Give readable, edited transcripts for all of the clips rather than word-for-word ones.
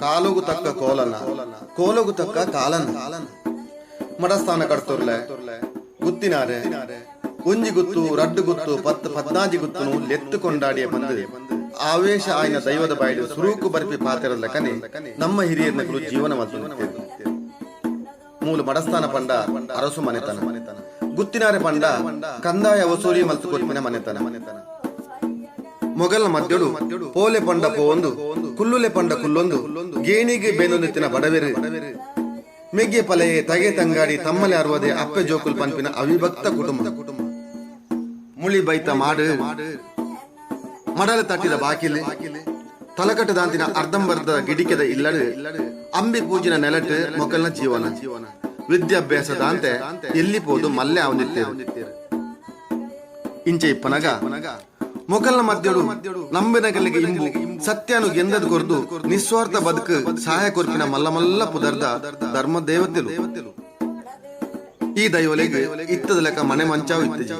ಕಾಲೊಗು ತಕ್ಕ ಕೋಲನ, ಕೋಲೊಗು ತಕ್ಕ ಕಾಲನ. ಮಡಸ್ಥಾನ ಕಡ್ತೊರ್ಲೆ ಗುತ್ತಿನಾರೆ ಒಂಜಿ ಗುತ್ತು, ರಡ್ಡು ಗುತ್ತು, ಪತ್ತು ಪದ್ನಾಜಿ ಗುತ್ತುನು ಲೆತ್ತು ಕೊಂಡಾಡಿಯ ಬಂದು ಆವೇಶ ಆಯ್ನ ದೈವದ ಬಾಯಿಡು ಸುರೂಕು ಬರ್ಪಿ ಪಾತೆರದ ಲೆಕ್ಕನೆ ನಮ್ಮ ಹಿರಿಯರ್ನಕುಲು ಜೀವನ ಮಲ್ತೊಂದಿತ್ತೆರ್. ಮೂಲು ಮಡಸ್ಥಾನ ಪಂಡ ಅರಸು ಮನೆತನ, ಗುತ್ತಿನಾರೆ ಪಂಡ ಕಂದಾಯ ವಸೂಲಿ ಮಲ್ತು ಕೊರ್ಪಿನ ಮನೆತನ. ಮೊಗಲ್ನ ಮಧ್ಯಡು ಪೋಲೆ ಪಂಡ ಪೋವೊಂದು, ಕುಲ್ಲುಲೆ ಪಂಡ ಕುಲ್ಲೊಂದು, ಗೇಣಿಗೆ ಬೇನೊಂದಿತ್ತಿನ ಬಡವೆರು, ಮೆಗ್ಗೆ ಪಲೆಯೆ, ತಗೆ ತಂಗಾಡಿ, ತಮ್ಮಲೆ ಅರ್ವದೆ, ಅಪ್ಪೆ ಜೋಕುಲ್ ಪನ್ಪಿನ ಅವಿಭಕ್ತ ಕುಟುಂಬ. ಮುಳಿ ಬೈತ ಮಾಡು, ಮಡಲ ತಟ್ಟಿದ ಬಾಕಿಲ್, ತಲಕಟ್ಟು ದಾಂತಿನ ಅರ್ಧಂಬರ್ಧ ಗಿಡಿಕೆದ ಇಲ್ಲಡು, ಅಂಬಿ ಪೂಜಿನ ನೆಲಟ್ ಮೊಕಲ್ನ ಜೀವನ. ವಿದ್ಯಾಭ್ಯಾಸ ದಾಂತೆ ಎಲ್ಲಿ ಪೋದು ಮಲ್ಲೆ ಅವನಿತ್ತೇರು. ಇಂಚೆ ಇಪ್ಪನಗ ಮೊಕಲ್ನ ಮಧ್ಯಡು ನಂಬಿನಗಲಿಗೆ ಇಂಬು ಸತ್ಯನು ಗೆಂದದ್ ಕೊರ್ದು ನಿಸ್ವಾರ್ಥ ಬದುಕು ಸಹಾಯ ಕೊರ್ಪಿನ ಮಲ್ಲ ಮಲ್ಲ ಪುದರ್ದ ಧರ್ಮ ದೇವತೆಲು. ಈ ದೈವಲೆಗ್ ಇತ್ತದ ಲೆಕ್ಕ ಮನೆ ಮಂಚಾವು ಇತ್ತಜಿ.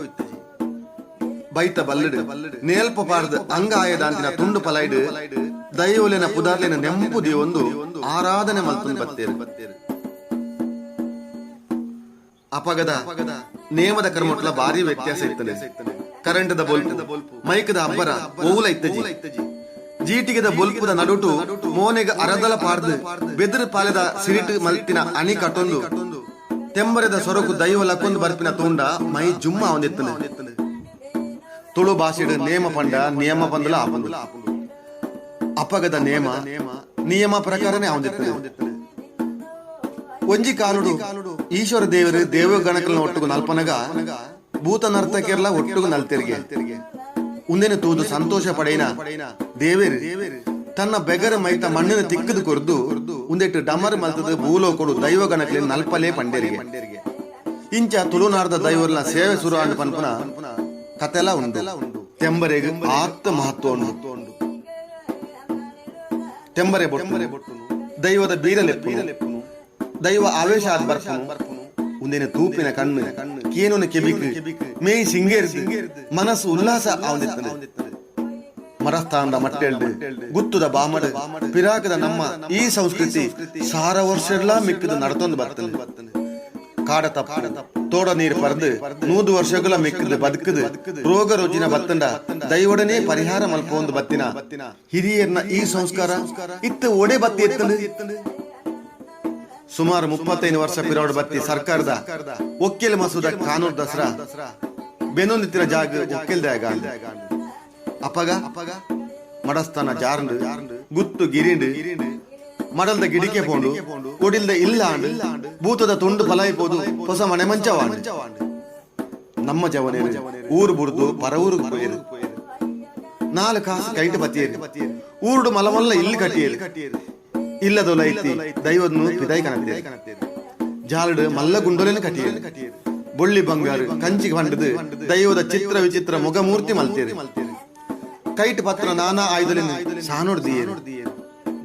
ಬೈತ ಬಲ್ಲಡು ನೇಲ್ಪ ಪಾರ್ದ್ ಅಂಗ ಆಯದಾಂತಿನ ತುಂಡು ಪಲೈಡ್ ದೈವಲೆನ ಪುದಾರ್ಲೆನ ನೆಂಪು ದೀವೊಂದು ಆರಾಧನೆ ಮಲ್ತೊಂದು ಬತ್ತೇರು. ಅಪಗದ ನೇಮದ ಕರ್ಮೊಟ್ಲ ಬಾರಿ ವ್ಯತ್ಯಾಸ ಇತ್ತನೆ. ಕರೆಂಟ್ದ ಬೊಲ್ಪು, ಮೈಕ್ದ ಅಬ್ಬರ ಓವುಲ ಇತ್ತಜಿ. ಜೀಟಿಗೆದ ಬೊಲ್ಪುದ ನಡುಟು ಮೋನೆಗ್ ಅರದಲ ಪಾರ್ದ್ ಬೆದುರು ಪಾಲೆದ ಸಿರಿಟ್ ಮಲ್ತಿನ ಅಣಿ ಕಟ್ಟೊಂದು ತೆಂಬರೆದ ಸೊರಕು ದೈವ ಲಕ್ಕೊಂದು ಬರ್ಪಿನ ತೂಂಡ ಮೈ ಜುಮ್ಮ ಆವೊಂದಿತ್ತುಂಡು. ತುಳು ಭಾಷೆಡ್ ನೇಮ ಪಂಡ ನಿಯಮ ಪಂದಲ ಆಪುಂಡು. ಅಪಗದ ನೇಮ ನಿಯಮ ಪ್ರಕಾರನೇ ಆವೊಂದಿತ್ತುಂಡು. ಒಂಜಿ ಕಾಲುಡು ಈಶ್ವರ ದೇವರು ದೇವಗಣಕಲ್ನ ಒಟ್ಟುಗು ನಲ್ಪನಗ ಭೂತ ನರ್ತಕಿಯರ್ಲ ಒಟ್ಟುಗು ನಲ್ತೆರಿಗೆ. ಉಂದೆನ ತೂದು ಸಂತೋಷ ಪಡೆಯಿನ ದೇವೆರ್ ತನ್ನ ಬೆಗರ ಮೈತ ಮಣ್ಣಿನ ತಿಕ್ಕದು ಕೊರ್ದು ಉಂದೆಟ್ಟು ಡಮರ್ ಮಲ್ತದ ಭೂಲೋಕೊಡು ದೈವ ಗಣಕಲಿನ ನಲ್ಪಲೇ ಪಂಡೆರಿಗೆ. ಇಂಚ ತುಳುನಾಡ್ದ ದೈವರ್ನ ಸೇವೆ ಸುರು ಆಂಡ್ ಪನ್ಪುನ ಕತೆಲ ಉಂಡು. ತೆಂಬರೆಗ್ ಆತ್ ಮಹತ್ವ ಉಂಡು. ತೆಂಬರೆ ಬೊಟ್ಟು ದೈವದ ಬೀರಲೆಪ್ಪುನು, ದೈವ ಆವೇಶ ಆದ್ ಬರ್ಪುನು. ಉಂದೆನ ತೂಪಿನ ಕಣ್ಣು, ಕೇನುನ ಕೆಬಿಕ್ ಮೇಯ್ ಸಿಂಗೇರ್ದ್ ಮನಸ್ಸು ಉಲ್ಲಾಸ ಆವೊಂದಿತ್ತುಂಡು. ಮರಸ್ಥಾನದ ಮಟ್ಟೆಲ್ಡ್, ಗುತ್ತುದ ಬಾಮಡ್ ಪಿರಾಕದ ನಮ್ಮ ಈ ಸಂಸ್ಕೃತಿ ಸಾರ ವರ್ಷಡ್ಲಾ ಮಿಕ್ಕದ ನಡತೊಂದು ಬರ್ತುಂಡು. ಕಾಡ ತಪ್ಪು ತೋಡ ನೀರು ಪರ್ದು 100 ವರ್ಷಗಳ ಮಿಕ್ಕದ ಬದುಕುದು ರೋಗ ರುಜಿನ ಬತ್ತಂಡ ದೈವಡನೆ ಪರಿಹಾರ ಮಲ್ಪೊಂದು ಬತ್ತಿನ ಹಿರಿಯರ್ನ ಈ ಸಂಸ್ಕಾರ ಇತ್ತ ಒಡೆ ಬತ್ತಿ ಎತ್ತಂಡು. ಸುಮಾರು 35 ವರ್ಷ ಪಿರೋಡ್ ಬತ್ತಿ ಸರ್ಕಾರದ ಒಕ್ಕೆಲ್ ಮಸೂದ ಕಾನೂನು ದಸರಾ ಬೆನೊಂದಿತ್ತಿನ ಜಾಗ ಒಕ್ಕೆಲ್ದಾಗ. ಅಪಗ ಮಡಸ್ಥಾನ ಜಾರಂಡು, ಗುತ್ತು ಗಿರಿಂಡು, ಮಡಲ್ದ ಗಿಡಿಕೆ ಪೋಂಡು, ಒಡಿಲ್ದ ಇಲ್ಲ ಆಂಡ್, ಭೂತದ ತುಂಡು ಫಲಾಯಿ ಪೋದು ಹೊಸ ಮನೆ ಮಂಚವಾಂಡ್. ನಮ್ಮ ಜವನೇರು ಊರು ಬುಡ್ದು ಪರ ಊರಿಗೆ ಪೋಯೆರು. ನಾಲ್ ಕಾಸು ಕೈಟ್ ಬತ್ತಿಯೇರು. ಊರುಡು ಮಲಮಲ್ಲ ಇಲ್ಲಿ ಕಟ್ಟಿಯೇರು. ಇಲ್ಲದೊಲ ಐತಿ ದೈವದ್ನು ಪಿದಾಯಿ ಕನತ್ತೇರು. ಜಾಲಡು ಮಲ್ಲ ಗುಂಡೊಲೆನ ಕಟ್ಟಿಯೇರು. ಬೊಳ್ಳಿ ಬಂಗಾರು ಕಂಚಿ ಪಂಡದು ದೈವದ ಚಿತ್ರ ವಿಚಿತ್ರ ಮುಖಮೂರ್ತಿ ಮಲ್ತೇರು. ಕೈಟ್ ಪತ್ರ ನಾನಾ ಆಯುಧಲೆನ್ ಸಾನೋಡ್ ದಿಯೇರು.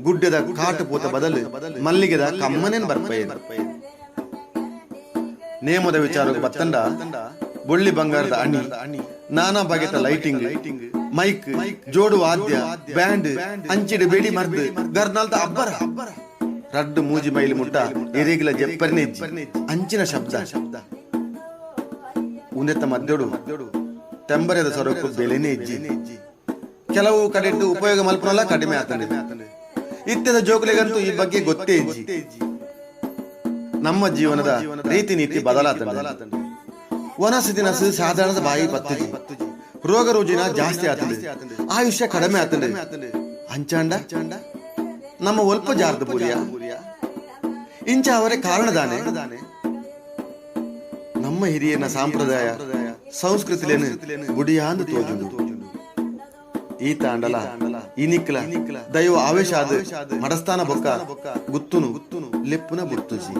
ಗುಡ್ಡೆದ ಕಾಟು ಪೂತ ಬದಲು ಮಲ್ಲಿಗೆದ ಕಮ್ಮನೇನ್ ಬರ್ಪಯೇರು. ನೇಮದ ವಿಚಾರಕ್ಕೆ ಬತ್ತಂಡ ಬೊಳ್ಳಿ ಬಂಗಾರದ ಅಣಿ, ನಾನಾ ಬಗೆತ ಲೈಟಿಂಗ್, ಮೈಕ್, ಜೋಡು ವಾದ್ಯ, ಬ್ಯಾಂಡ್, ಅಂಚಿಡು ಬೆಡಿ ಮರ್ದ್ ಗರ್ನಾಲ್ದ ಅಬ್ಬರ. ರಡ್ಡು ಮೂಜಿ ಮೈಲಿ ಮುಟ್ಟ ಎರಿಗಿಲ ಜೆಪ್ಪರ್ನೆ ಇಜ್ಜಿ ಅಂಚಿನ ಶಬ್ದ. ಉಂದೆತ್ತ ಮಧ್ಯಡು ತೆಂಬರೆದ ಸೊರಕು ಬೆಲೆನೇ ಇಜ್ಜಿ. ಕೆಲವು ಕಡೆಟ್ಟು ಉಪಯೋಗ ಮಲ್ಪನಲ್ಲ ಕಡಿಮೆ ಆತಂಡೆ. ಇತ್ತೆದ ಜೋಕುಲೆಗಂತೂ ಈ ಬಗ್ಗೆ ಗೊತ್ತೇ ಇಜ್ಜಿ. ನಮ್ಮ ಜೀವನದ ರೀತಿ ನೀತಿ ಬದಲಾತಂಡೆ. ವನಸು ತಿನಸು ಸಾಧಾರಣದ ಬಾಯಿ ಪತ್ತುಜಿ. ರೋಗ ರುಜಿನ ಜಾಸ್ತಿ ಆತಂಡೆ, ಆಯುಷ್ಯ ಕಡಿಮೆ ಆತಂಡೆ. ಅಂಚಾಂಡ ನಮ್ಮ ಒಲ್ಪ ಜಾರ್ದ ಪೂರಿಯ ಇಂಚ ಅವರೇ ಕಾರಣದಾನೆ. ನಮ್ಮ ಹಿರಿಯನ ಸಾಂಪ್ರದಾಯ ಸಂಸ್ಕೃತಿಲೇನು ಬುಡಿಯಾಂದು ತೋಜುಂಡು. ಈ ತಾಂಡಲ ಇನಿಕ್ಲ ದೈವ ಆವೇಶ ಆದ್ ಮಡಸ್ಥಾನ ಬೊಕ್ಕ ಗುತ್ತುನು ಲೆಪ್ಪುನ ಬುರ್ತುಜಿ.